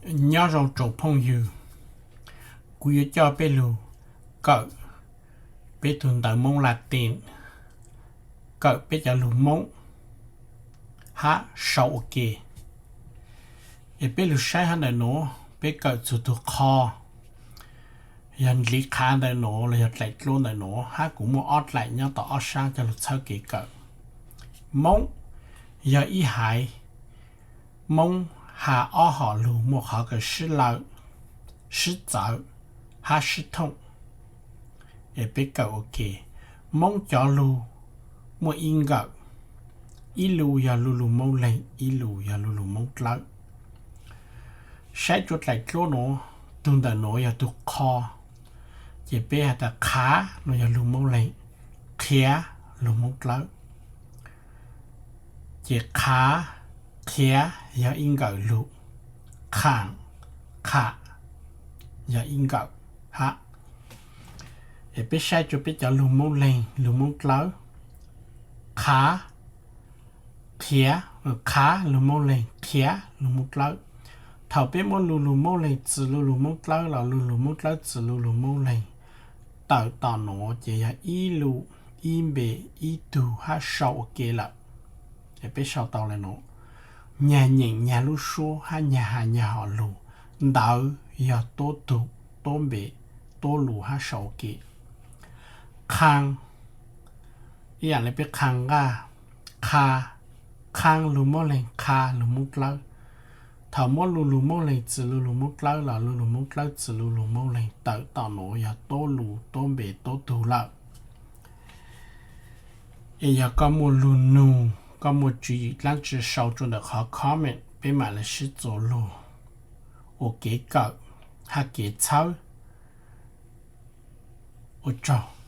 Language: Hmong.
Nyob zoo tsoom phooj ywg, kuv yuav coj peb lug kawm peb tug ntawv Moob Latin, kawm peb cov lug Moob hab sau ua ke. Es peb lug saib hab ntawm nuav, peb kawm txug tug qho, yog ndliv qhav ntawm nuav los yog dlaim dluab ntawm nuav, hab kuv muaj ob dlaim nyob tom ob sab coj lug txhawb kev kawm. Moob yog ib haiv Moob has ob hom lug muaj qhov kawm sib lawm, sib txawv hab sib thooj. Es peb kawm ua ke. Moob cov lug muaj ib nkawm, ib lus yog lu lug Moob Leeg, ib lus yog lu lug Moob Dlawb. Saib tsua dlaim dluab nuav, tug ntawm nuav yog tug qho, ces peb has tas qhav los yog lug Moob Leeg, qhiav lug Moob Dlawb. Ces qhav, qhiav yog ib nkawm lug, qhaam, qham yog ib nkawm hab. Es peb saib tsua peb cov lug Moob Leeg, lug Moob Dlawb, qhav, qhiav, qhav lug Moob Leeg, qhiav lug Moob Dlawb. Thaum peb muab lu lug Moob Leeg txwm lu lug Moob Dlawb los lu lug Moob Dlawb txwm lu lug Moob Leeg tawm tom nuav ces yog ib lus, ib npe, ib tug hab sau ua ke lawm. Es peb sau tau le nuav, nyag nyeem nyag lub suab hab nyag has nyag hom lug. Ntawv yog tuab tug, tuab npe, tuab lus hab sau ua ke. Qhaa, ib yaam le peb qhaa nqaj, qha, qhaa lug Moob Leeg, qha lug Moob Dlawb. Thaum muab lu lug Moob Leeg txwm lu lug Moob Dlawb los lu lug Moob Dlawb txwm lu lug Moob Leeg tawm tom nuav yog tuab lus, tuab npe, tuab tug lawm. Es yog koj muaj lug nug, koj muaj tswv yim dlaab tsi sau tsua ntawm qhov comment, peb mam le sib txuas lug ua kev kawm hab kev txhawb. Ua tsaug.